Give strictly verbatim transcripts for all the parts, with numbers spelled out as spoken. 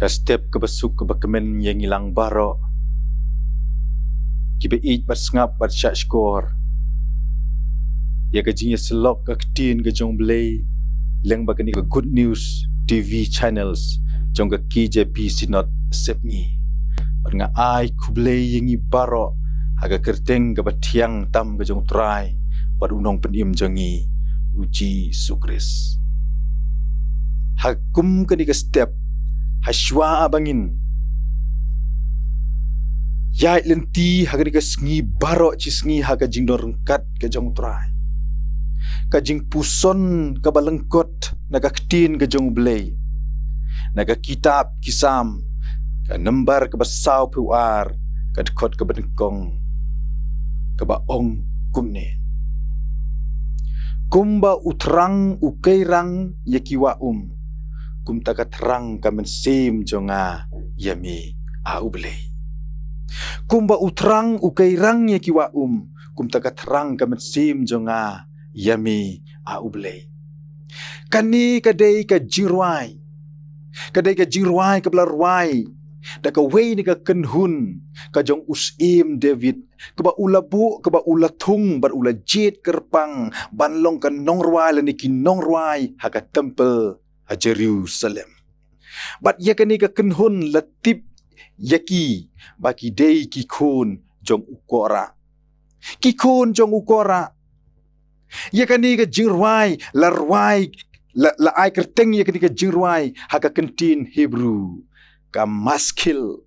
Ka step kaba suk kaba kmen ïa ngi lang baroh kiba ïeit bad sngap bad shah shkor ïa ka jingïasyllok ka ktien ka jong U Blei lyngba kane ka Good News T V channels jong ka K J P Synod Sepngi. Bad nga ai khublei ïa ngi baroh ha ka kyrteng kaba thiang tam ka jong U Trai bad U Nongpynim jong ngi, U Jisu Khrist. Ha kum kane ka step, ha shuwa ba ngin ïaid lynti ha kane ka sngi baroh shi sngi ha ka jingdon ryngkat ka jong U Trai, ka jingpuson kaba lyngkot na ka ktien ka jong U Blei, na ka kitab Ki Salm, ka nombar kaba sawphew ar, ka dkhot kaba nyngkong, kaba ong kumne: Kumba u thrang u keirang ïa ki wah um, kumta ka thrang ka mynsiem jong nga ïa me, A U Blei. Kumba u thrang u keirang ïa ki wah um, kumta ka thrang ka mynsiem jong nga ïa me, A U Blei. Kane ka dei ka jingrwai, ka dei ka jingrwai kaba la rwai da kawei na ka kynhun ka jong u Syiem David, kaba u la buh, kaba u la thung bad u la jied kyrpang ban long ka nongrwai lane ki nongrwai ha ka temple ha Jerusalem. Bad ïa kane ka kynhun la tip ïa ki ba ki dei ki khun jong u Korah. Ki khun jong u Korah. Ïa kane ka jingrwai la rwai, la, la ai kyrteng ïa kane ka jingrwai ha ka kyntien Hebru ka maskil.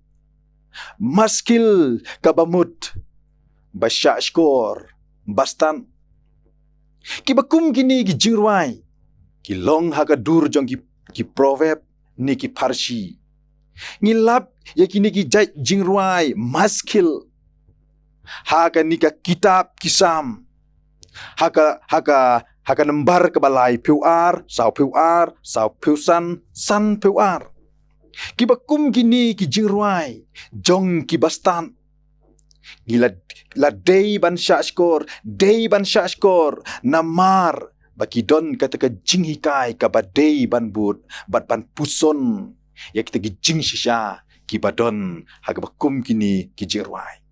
Maskil kaba mut ba shah shkor, ba stad. Kiba kum kine ki jingrwai ki long ha ka dur jong ki, ki proverb ne ki pharshi. Ngi lap ïa kine ki jait jingrwai maskil ha kane ka kitab Ki Salm, ha ka, ha ka, ha ka nombar kaba laiphew ar, sawphew ar, sawphew san, sanphew ar. Kiba kum kine ki jingrwai jong ki ba stad. Ngi la, la dei ban shah shkor, dei ban shah shkor namar ba ki don kata ka jinghikai kaba dei ban bud bad ban puson ïa kita ki jingshisha kiba don ha kaba kum kine ki jingrwai.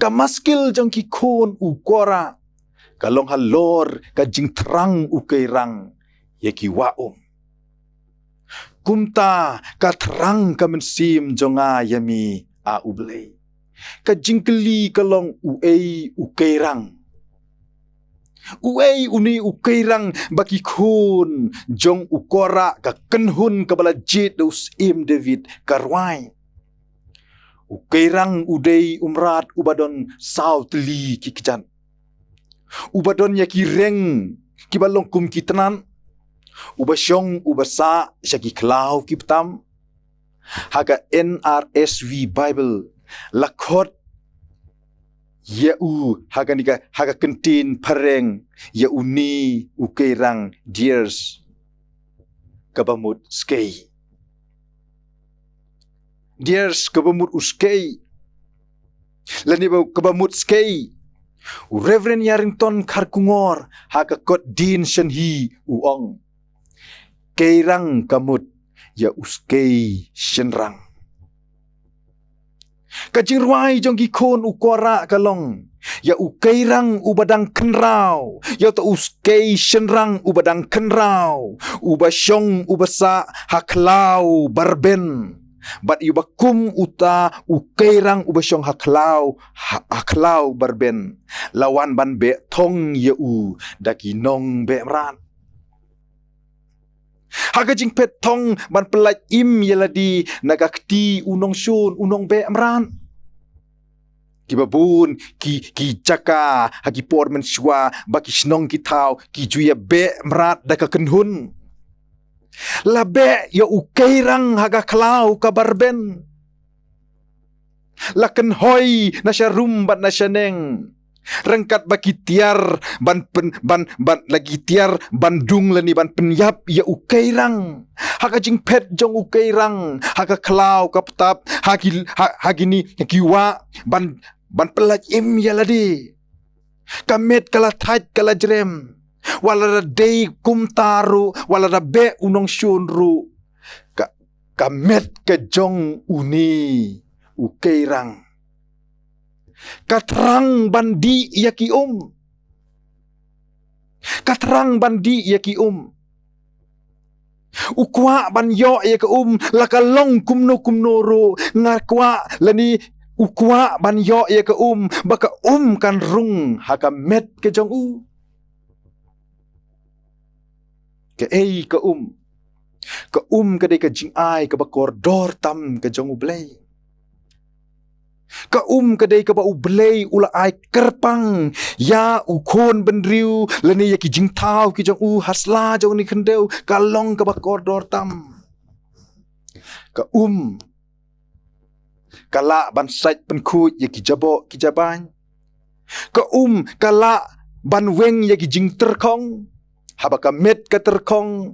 Ka maskil jong ki khun u Korah ka long halor ka jingthrang u keirang ïa ki wah um. Kumta ka thrang ka mynsiem jong nga ïa me, A U Blei. Ka jingkylli ka long, uei u keirang? Uei une u keirang ba ki khun jong u Korah, ka kynhun kaba la jied da u Syiem David, ka rwai? U keirang u dei u mrad uba don saw tylli ki kjat, uba don ïa ki reng kiba long kum ki tnat, uba shong uba sah sha ki khlaw ki btam. Ha ka N R S V Bible la khot ïa u ha kane ka, ha ka kyntien phareng ïa une u keirang, dieres, kaba mut skei. Dieres, kaba mut u skei. Lane ba, kaba mut skei. U Reverend Yarrington Kharkongor ha ka kot dien shen hi u ong, keirang ka mut ïa u skei shynrang. Ka jingrwai jong ki khun u Korah ka long, ïa u keirang uba dang kynraw, ïa uta u skei shynrang uba dang kynraw, uba shong uba sah ha khlaw ba rben. Bad ïa uba kum uta u keirang uba shong ha khlaw, ha, ha khlaw ba rben, la wan ban beh thong ïa u da ki nongbeh mrad. Ha ka jingphet thong ban pyllait im ïa lade na ka kti u nongshun, u nongbeh mrad. Kiba bun ki, ki jaka ha ki por mynshuwa ba ki shnong ki thaw ki ju ïa beh mrad da ka kynhun. La beh ïa u keirang ha ka khlaw kaba rben. La kynhoi na sharum bad na shaneng. Ryngkat ba ki tiar ban pyn-, ban, ban, la ki tiar ban dung lane ban pynïap ïa u keirang. Ha ka jingphet jong u keirang ha ka khlaw ka btap, ha ki, ha, ha kine ki wah ban, ban pyllait im ïa lade. Ka met ka la thait ka la jrem. Wat la da dei kumta ruh, wat la da beh u nongshun ruh, ka, Ka met ka jong une u keirang ka thrang ban dih ïa ki um. Ka thrang ban dih ïa ki um. U kwah ban ïoh ïa ka um, la ka long kumno kumno ruh, nga kwah, lane u kwah ban ïoh ïa ka um, ba ka um kan rung ha ka met ka jong u. Kaei ka um? Ka um ka dei ka jingai kaba kordor tam ka jong U Blei. Ka um ka dei kaba U Blei u la ai kyrpang ïa u khun bynriew, lane ïa ki jingthaw ki jong u ha sla jong kane ka khyndew, ka long kaba kordor tam. Ka um ka lah ban sait pynkhuid ïa ki jaboh ki jabain. Ka um ka lah ban weng ïa ki jingtyrkhong. Haba ka met ka tyrkhong,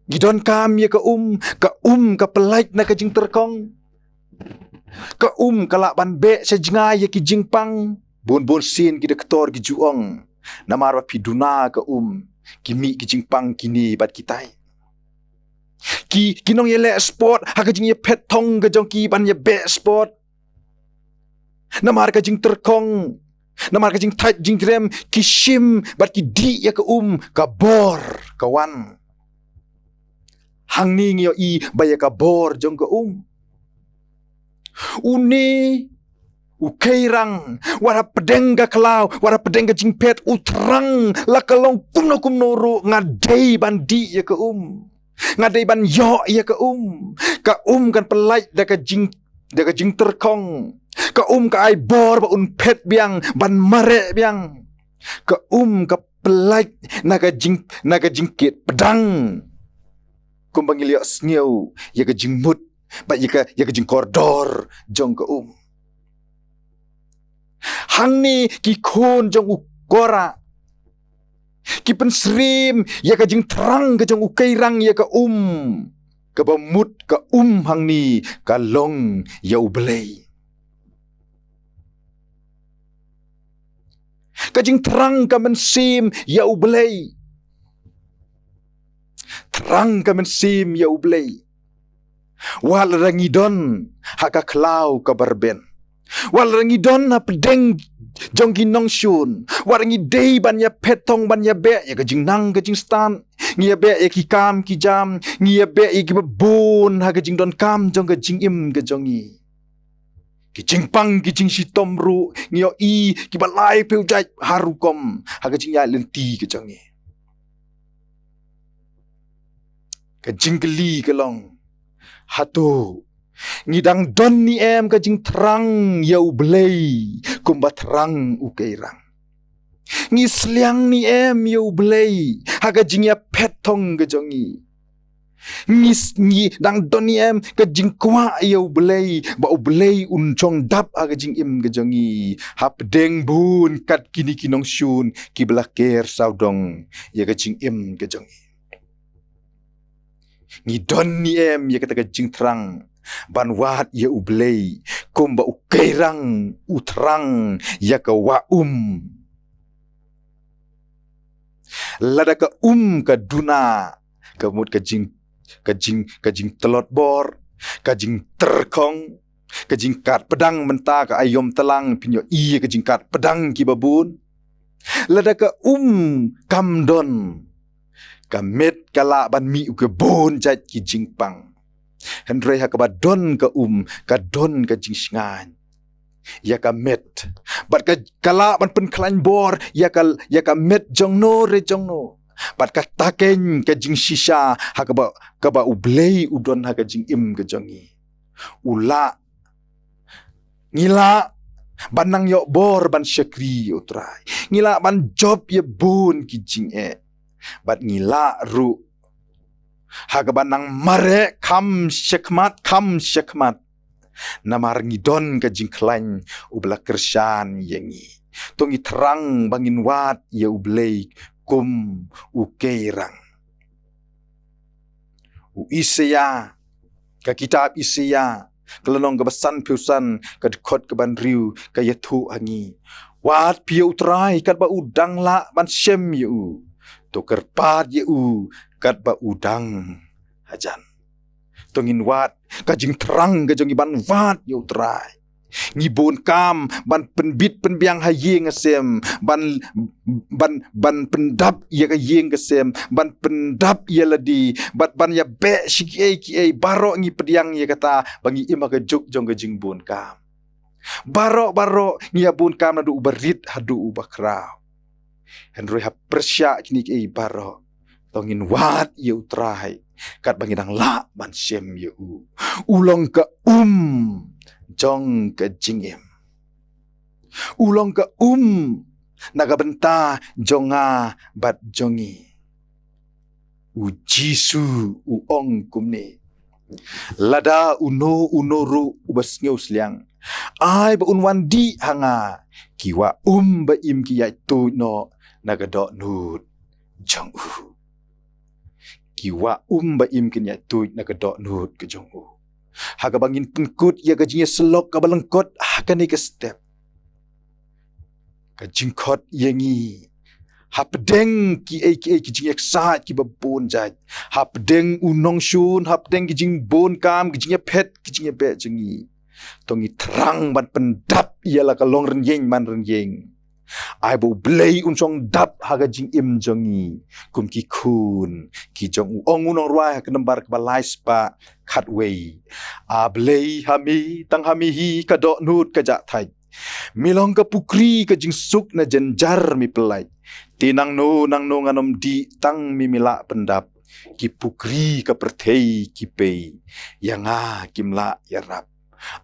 ngi donkam ïa ka um. Ka um ka pyllait na ka jingtyrkhong. Ka um ka lah ban beh sha jngai ïa ki jingpang. Bun bun sien ki doktor ki ju ong, namar ba phi duna ka um, ki mih ki jingpang kine bad kitai. Ki, ki nongïaleh sport, ha ka jingïaphet thong ka jong ki ban ïabeh sport, namar ka jingtyrkhong, namar ka jingthait jingrem, ki shim bad ki dih ïa ka um, ka bor ka wan. Hangne ngi ïohi ba ïa ka bor jong ka um. Une u keirang, wat hapdeng ka khlaw, wat hapdeng ka jingphet, u thrang, la ka long kumno kumno ruh, nga dei ban dih ïa ka um. Nga dei ban ïoh ïa ka um. Ka um kan pyllait da ka jing, da ka jingtyrkhong. Ka um ka ai bor ba un phet biang, ban mareh biang. Ka um ka pyllait na ka jing, na ka jingkit pdang. Kumba ngi la ïohsngew ïa ka jingmut bad ïa ka, ïa ka jingkordor jong ka um. Hangne ki khun jong u Kora ki pynsyriem ïa ka jingthrang ka jong u keirang ïa ka um. Kaba mut ka um hangne ka long ïa U Blei. Ka jingthrang ka mynsiem ïa U Blei. Thrang ka mynsiem ïa U Blei. Wat la ngi don ha ka khlaw kaba rben, wat la ngi don hapdeng jong ki nongshun, wat la ngi dei ban ïaphet thong, ban ïabeh ïa ka jingnang ka jingstad, ngi ïabeh ïa ki kam ki jam, ngi ïabeh ïa kiba bun ha ka jingdonkam jong ka jingim ka jong ngi. Ki jingpang ki jingshitom ruh ngi ïohi kiba laiphew jait ha rukom ha ka jingïaid lynti ka jong ngi. Ka jingkylli ka long, hato ngi dang don ne em ka jingthrang ïa U Blei kumba thrang u keirang? Ngi sliang ne em ïa U Blei ha ka jingïaphet thong ka jong ngi? Ngi s-, ngi dang don ne em ka jingkwah ïa U Blei ba U Blei un shong dap ha ka jingim ka jong ngi, hapdeng bun kat kine ki nongshun kiba la ker sawdong ïa ka jingim ka jong ngi? Ngi don ne em ïa kata ka jingthrang ban wad ïa U Blei kumba u keirang u thrang ïa ka wah um? Lada ka um ka duna, ka mut ka jing, ka jing, ka jingtlot bor, ka jingtyrkhong, ka jingkat pdang mynta ka aïom tlang, phin ïohi ka jingkat pdang kiba bun. Lada ka um kam don, ka met ka lah ban mih u ka bun jait ki jingpang. Hynrei ha kaba don ka um, ka don ka jingshngaiñ ïa ka met. Bad ka, ka lah ban pynkhlaiñ bor ïa ka, ïa ka met jongno re jongno. Bad kata kein ka jingshisha ha kaba, kaba U Blei u don ha ka jingim ka jong ngi. U lah, ngi lah ban nang ïoh bor ban shakri ïa U Trai. Ngi lah ban jop ïa bun ki jingeh. Bad ngi lah ruh ha kaba nang mareh kham shakhmat, kham shakhmat. Namar ngi don ka jingkhlaiñ uba la kyrshan ïa ngi. To ngi thrang ba ngin wad ïa U Blei kum u keirang. U Isaïah, ka kitab Isaïah, ka lynnong kaba sanphew san, ka dkhot kaba hynriew, ka ïathuh ha ngi: Wad phi ïa U Trai katba u dang lah ban shem ïa u. To kyrpad ïa u katba u dang hajan. To ngin wad ka jingthrang ka jong ngi ban wad ïa U Trai. Ngi bun kam ban pynbit pynbiang ha ïing ha sem, ban, ban, ban pyndap ïa ka ïing ka sem, ban pyndap ïa lade, ban, ban ïa beh shi kiei kiei, baroh ngi pdiang ïa kata, ba ngi im ha ka juk jong ka jingbun kam. Baroh, baroh, ngi ïa bun kam naduh uba rit haduh uba khraw. Hynrei ha pyrshah kine kiei baroh, to ngin wad ïa U Trai, katba ngi dang lah ban shem ïa u. U long ka um jong ka jingim. U long ka um na ka bynta jong nga bad jong ngi. U Jisu u ong kumne: Lada uno uno ruh uba sngewsliang, ai ba un wan dih ha nga, ki wah um ba im ki ïaid tuid noh na ka dohnud jong u. Ki wah um ba im kin ïaid tuid na ka dohnud ka jong u. Ha kaba ngin pynkut ïa ka jingïasyllok kaba lyngkot ha kane ka step, ka jingkhot ïa ngi hapdeng kiei kiei ki jingïaksaid kiba bun jait, hapdeng u nongshun, hapdeng ki jingbun kam, ki jingïaphet, ki jingïabeh jong ngi, to ngi thrang ban pyndap ïa la ka long rynïeng man rynïeng. Ai ba U Blei un shong dap ha ka jingim jong ngi kum ki khun ki jong u. Ong u nongrwai ha ka nambar kaba lai spah khatwei: A Blei ha me, tang ha me hi ka dohnud ka jah thait. Me long ka pukri ka jingsuk na jynjar me pyllait. Te nangno nangno ngan ym dih, tang me me lah pyndap. Ki pukri ka pyrthei ki pei, ïa nga kim lah ïarap.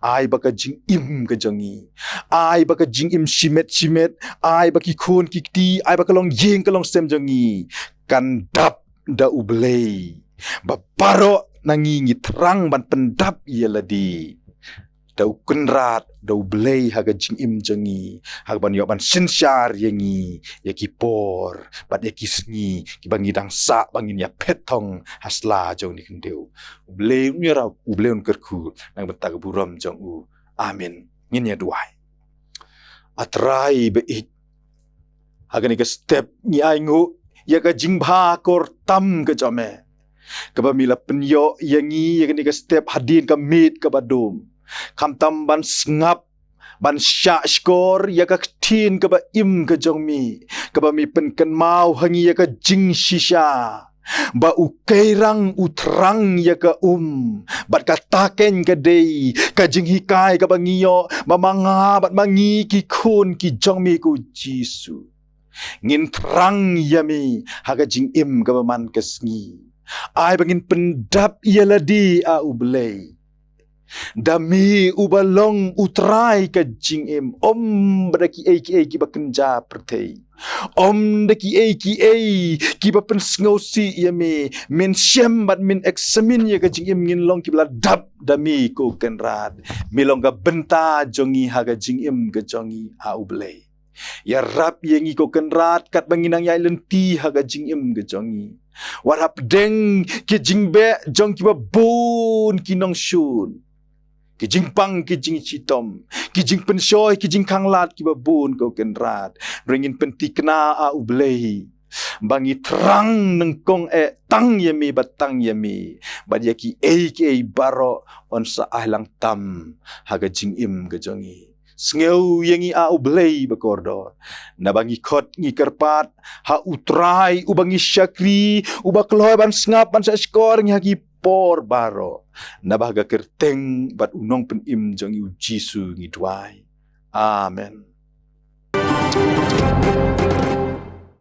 Ai ba ka jingim ka jong ngi, ai ba ka jingim shimet shimet, ai ba ki khun ki kti, ai ba ka longïing ka longsem jong ngi kan dap da U Blei. Ba baroh na ngi ngi thrang ban pyndap ïa lade da U Kynrad, da U Blei ha ka jingim jong ngi, ha kaban ïoh ban synshar ïa ngi ïa ki por bad ïa ki sngi kiba ngi dang sah ba ngin ïaphet thong ha sla jong une u khyndew. U Blei un ïarap, U Blei un kyrkhu na ka bynta ka burom jong u. Amen. Ngin ïa duwai. A Trai ba ïeit, ha kane ka step ngi ainguh ïa ka jingbha kor tam ka jong me, kaba me la pynïoh ïa ngi ïa kane ka step hadien ka miet kaba dum, khamtam ban sngap, ban shah shkor ïa ka ktien kaba im ka jong me, kaba me pynkynmaw ha ngi ïa ka jingshisha ba u keirang u thrang ïa ka um. Bad kata kein ka dei ka jinghikai kaba ngi ïoh ba ma nga bad ma ngi ki khun ki jong me, ko Jisu, ngin thrang ïa me ha ka jingim kaba man ka sngi. Ai ba ngin pyndap ïa lade, a U Blei, da me uba long U Trai ka jingim, ym da kiei kiei kiba kynja pyrthei, ym da kiei kiei kiba pynsngewsih ïa me. Men shem bad men eksamin ïa ka jingim, ngin long kiba la dap da me, ko Kynrad. Me long ka bynta jong ngi ha ka jingim ka jong ngi, a U Blei. Ïarap ïa ngi, ko Kynrad, katba ngi nang ïaid lynti ha ka jingim ka jong ngi. Wat hapdeng ki jingbeh jong kiba bun ki nongshun, ki jingpang, ki jingshitom, ki jingpynshoi, ki jingkhanglad kiba bun, ko Kynrad, hynrei ngin pynthikna, a U Blei, ba ngi thrang nyngkong eh tang ïa me bad tang ïa me, bad ïa kiei kiei baroh yn sa ailangtam ha ka jingim ka jong ngi. Sngew ïa ngi, a U Blei ba kordor, naba ngi khot ngi kyrpad ha U Trai uba ngi shakri, uba kloi ban sngap ban shah shkor ïa ngi ha ki por baroh. Naba ha ka kyrteng bad U Nongpynim jong ngi U Jisu ngi duwai. Amen.